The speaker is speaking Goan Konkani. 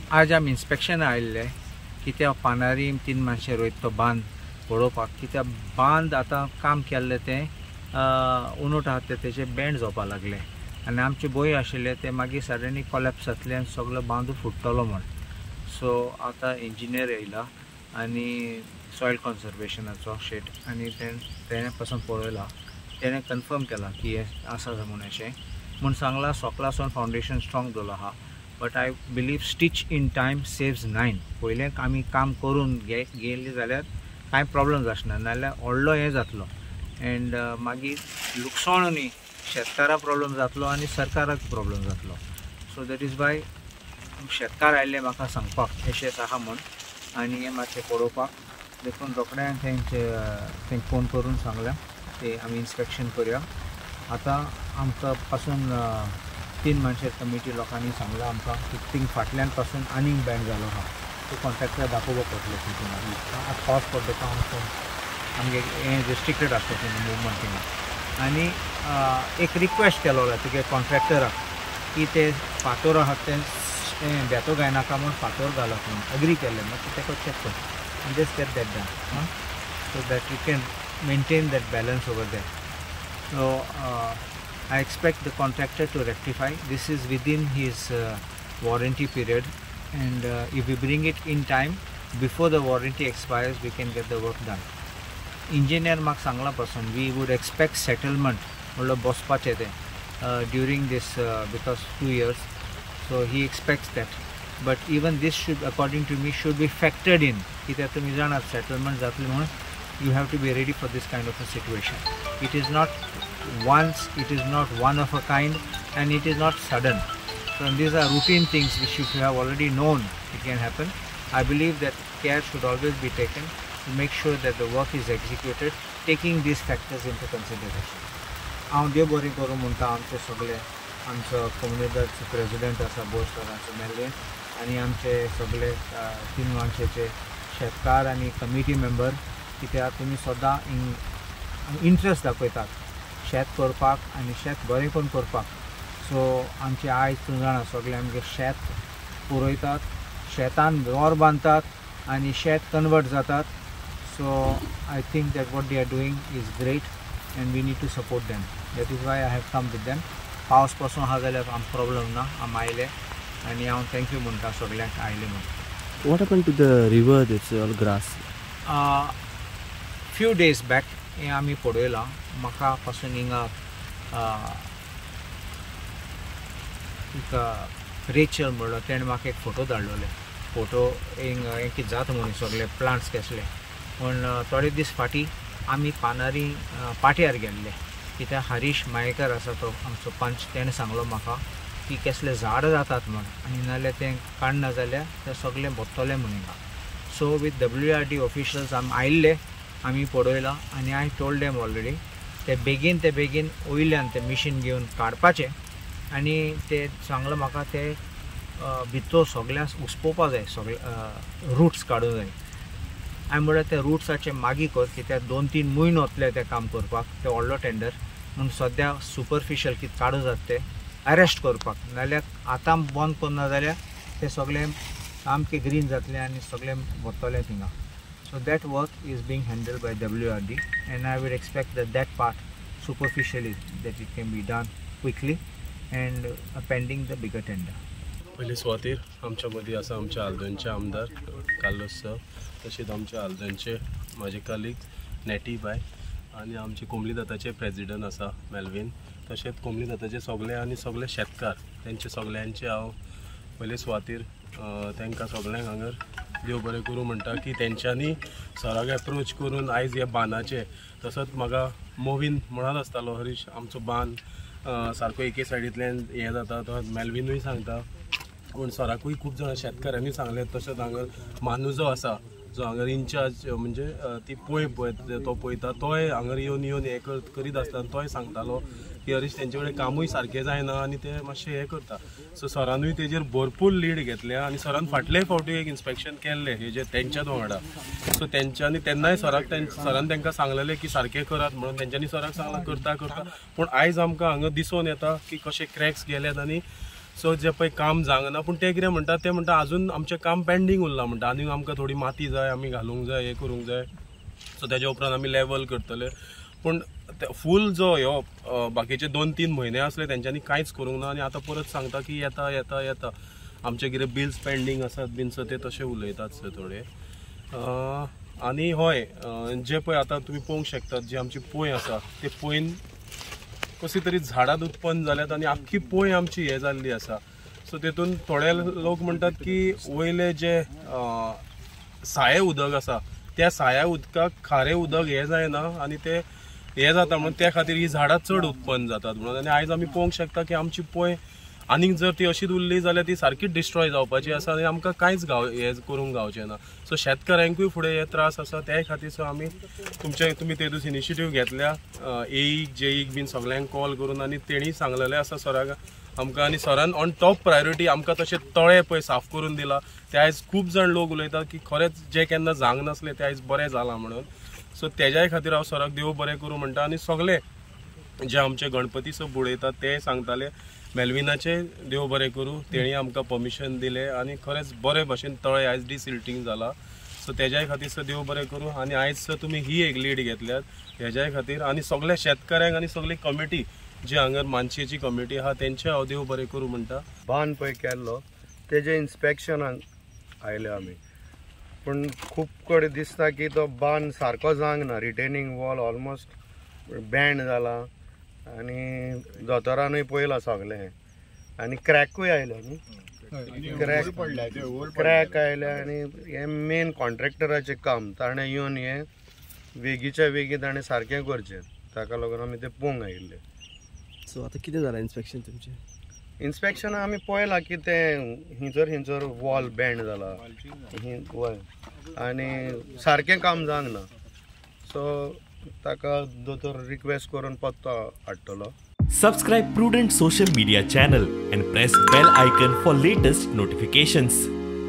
आज आमी इन्स्पेक्शन आयिल्ले कित्याक पानारी तीन मानशे रोयत तो बांद पळोवपाक, कित्याक बांद आतां काम केल्लें तें उनोट आहा ते तेजे बँड जावपाक लागले आनी आमचे बोय आशिल्ले ते मागीर सडनली कॉलेप्स जातले आनी सगलो बांदू फुट्टलो म्हण. सो आतां इंजिनियर येयला आनी सॉयल कॉन्जर्वेशनाचो शेट आनी तेणें पासून पळयला, तेणें कन्फर्म केलां की हें आसा म्हूण अशें म्हूण सांगलां. सोकलासून फावंडेशन स्ट्रॉंग दवरलो आहा, but I believe stitch in time saves nine. पयलें आमी काम करून गेल्ली जाल्यार कांय प्रॉब्लम जावचें ना, नाजाल्यार व्हडलो हें जातलो एंड मागीर लुकसाण न्ही, शेतकाराक प्रॉब्लम जातलो आनी सरकाराक प्रॉब्लम जातलो. सो that is why शेतकार आयिल्ले म्हाका सांगपाक अशेंच आहा म्हूण आनी हें मातशें पळोवपाक, देखून रोखडें तेंचे तेंक फोन करून सांगलां ते आमी इन्स्पेक्शन करुया. आतां आमकां पासून तीन मानशे कमिटी लोकांनी सांगलां आमकां की थिंग फाटल्यान पासून आनीक बँड जालो आहा, तो कॉन्ट्रॅक्टर दाखोवपाक पडटलो तितून. आतां पावस पडटा आमकां आमगे हें रिस्ट्रिक्टेड आसता थिंगा मुवमेंट थिंगा. आनी एक रिक्वेस्ट केलो तुगे कॉन्ट्रॅक्टराक की ते फातोर आहात ते बेतो गायनाका म्हूण फातोर घालप म्हूण अग्री केल्लें, मागीर तेका चॅक कर आनी just get that done so that you can maintain that balance over there. So I expect the contractor to rectify. This is within his warranty period, and if we bring it in time before the warranty expires, we can get the work done. Engineer म्हाका सांगलां पासून we would expect settlement म्हणल्यार बसपाचें तें during this because 2 years, so he expects that. But even this should, according to me, should be factored in. कित्याक तुमी जाणात settlement जातलें म्हणून you have to be ready for this kind of a situation. It is not once, it is not one of a kind, and it is not sudden. So these are routine things which if you have already known it can happen. I believe that care should always be taken to make sure that the work is executed, taking these factors into consideration. हांव देव बरें करूं म्हणटा आमचे सगळे, आमचो कोमुनिदादचो प्रेजिडेंट आसा बोरसराचो मेल्वीन, आनी आमचे सगळे तीन मानशेचे शेतकार आनी कमिटी मेंबर, कित्याक तुमी सदां इंट्रस्ट दाखयतात शेत करपाक आनी शेत बरें करून करपाक. सो आमचे आयज तूं जाणा सगळे आमगे शेत पुरयतात, शेतान दोर बांदतात आनी शेत कन्वर्ट जातात. So I think that what they are doing is great and we need to support them. That is why I have come with them. पावस पासून आहा जाल्यार आमकां प्रॉब्लम ना, आमी आयले आनी हांव thank you म्हणटा सगळ्यांक आयले म्हूण. What happened to the river? That's all grass. Few days back हें आमी पळयलां. म्हाका पासून हिंगा एक रेचल म्हणलो तेणें म्हाका एक फोटो धाडलेले, फोटो हिंगा हें कितें जाता म्हणून सगळे प्लांट्स कसले. पूण थोडे दीस फाटीं आमी पानारी पाट्यार गेल्ले, कित्याक हरीश मायेकर आसा तो आमचो पंच, तेणें सांगलो म्हाका की कसले झाडां जातात म्हण आनी नाजाल्यार तें काडना जाल्यार तें सगळें भोत्तलें म्हण हिंगा. So with WRD officials आमी आयिल्ले, आमी पळयलां आनी I told them already ते बेगीन ते बेगीन वयल्यान ते मिशीन घेवन काडपाचें आनी ते सांगलां म्हाका ते भितर सगळ्यांक उसपोवपा जाय, सगळे रुट्स काडूंक जाय. हांवें म्हळ्यार ते रुट्साचे मागीर कर, कित्याक 2-3 म्हयनो वतले तें काम करपाक, ते व्हडलो टेंडर म्हूण सद्या सुपरफिशियल कितें काडूं जाता तें अरेस्ट करपाक, नाजाल्यार आतां बंद करना जाल्यार ते सगळें सामकें ग्रीन जातलें आनी सगळें वतलें थिंगा. So that work is being handled by WRD, and I would expect that that part superficially that it can be done quickly and pending the bigger tender. पयले सुवातेर आमच्या मदीं आसा आमच्या आल्दोनचे आमदार कार्लोस सर, तशेंच आमच्या आल्दोनचे म्हाजे कलीग नेटी बाय आनी आमचे कोमलीदाताचे प्रेजिडंट आसा मेल्वीन, तशेंच कोमलीदाताचे सगळे आनी सगळे शेतकार तेंचे सगळ्यांचे हांव पयले सुवातेर तांकां सगळ्यांक हांगर देव बरें करूं म्हणटा की तेंच्यांनी सराक एप्रोच करून आयज ह्या बांदाचे, तसोच म्हाका मोवीन म्हणत आसतालो हरीश आमचो बांद सारको एके सायडींतल्यान हें जाता, तो मेल्विनूय सांगता, पूण सराकूय खूब जाणां शेतकारांनी सांगलें. तशेंच हांगा मानू जो आसा जो हांगर इन्चार्ज म्हणजे ती पळय पळय तो पळयता, तोय हांगर येवन येवन हें करीत आसता आनी तोय सांगतालो की हरीश तेंचे कडेन कामूय सारकें जायना आनी ते मातशें हें करता. सो सरानूय तेजेर भरपूर लीड घेतल्या आनी सरान फाटले फावटी एक इन्स्पेक्शन केल्लें हेजेर तेंच्याच वांगडा. सो तेंच्यांनी तेन्नाय सराक सरान तांकां सांगलेलें की सारकें करात म्हणून, तेंच्यांनी सराक सांगलां करता करता, पूण आयज आमकां हांगा दिसून येता की कशे क्रॅक्स गेल्यात आनी सो जे पळय काम जावंक ना, पूण ते कितें म्हणटा, ते म्हणटा अजून आमचें काम पेंडींग उरलां म्हणटा, आनी आमकां थोडी माती जाय, आमी घालूंक जाय, हें करूंक जाय. सो तेज्या उपरांत आमी लेवल करतले. पूण फूल जो ह्यो बाकीचे 2-3 म्हयने आसले तेंच्यांनी कांयच करूंक ना आनी आतां परत सांगता की येता येता येता, आमचे कितें बिल्स पेंडींग आसात बीन, सो ते तशें उलयतात सर थोडे. आनी हय, जे पळय आतां तुमी पळोवंक शकतात जी आमची पोंय आसा ते पोंयन कसली तरी झाडां उत्पन्न जाल्यात आनी आख्खी पोंय आमची हें जाल्ली आसा. सो तेतून थोडे लोक म्हणटात की वयले जे साये उदक आसा त्या साया उदकाक खारें उदक हें जायना आनी ते हें जाता म्हणून त्या खातीर ही झाडां चड उत्पन्न जातात म्हणून. आनी आयज आमी पळोवंक शकता की आमची पोंय आनीक जर ती अशीच उरली जाल्यार ती सारकी डिस्ट्रॉय जावपाची आसा आनी आमकां कांयच हें करूंक गावचें ना. सो शेतकाऱ्यांकूय फुडें हे त्रास आसा, त्या खातीर सो आमी तुमी ते दीस इनिशिएटीव घेतल्या, एईक जेईक बीन सगळ्यांक कॉल करून आनी तेणी सांगलेलें आसा सराक आमकां, आनी सरान ऑन टॉप प्रायोरिटी आमकां तशें तळे पळय साफ करून दिला. ते आयज खूब जाण लोक उलयतात की खरेंच जे केन्ना जावंक नासलें ते आयज बरें जालां म्हणून. सो तेज्याय खातीर हांव सराक देव बरें करूं म्हणटा. आनी सगळे जे आमचे गणपती सो बुडयतात ते सांगताले मेल्विनाचे देव बरें करूं, तेणी आमकां परमिशन दिलें आनी खरेंच बरे भशेन तळे आयज डिसिल्टींग जाला. सो तेज्याय खातीर सो देव बरें करूं. आनी आयज सर तुमी ही एक लीड घेतल्यात हेज्याय खातीर आनी सगळ्या शेतकाऱ्यांक आनी सगळी कमिटी जी हांगर मानशेची कमिटी आहा तेंचे हांव देव बरें करूं म्हणटा. बांद पळय केल्लो तेजे इन्स्पेक्शनाक आयले आमी, पूण खूब कडेन दिसता की तो बांद सारको जावंक ना, रिटेनिंग वॉल ऑलमोस्ट बँड जाला आनी दोतोरानूय पळयलां सगळें आनी क्रॅकूय आयले न्ही, क्रॅक आयले. आनी हें मेन कॉन्ट्रॅक्टराचें काम, ताणें येवन हें वेगीच्या वेगीं ताणें सारकें करचें, ताका लागून आमी तें पळोवंक आयिल्ले. सो आतां कितें जालां इन्स्पेक्शन तुमचें? इन्स्पेक्शन आमी पळयलां की तें हिंचर हिंचर वॉल बँड जाला वय आनी सारकें काम जावंक ना. सो ताका दोतोर रिक्वेस्ट करून पत्तो हाडटलो. Subscribe Prudent social media channel and press bell icon for latest notifications.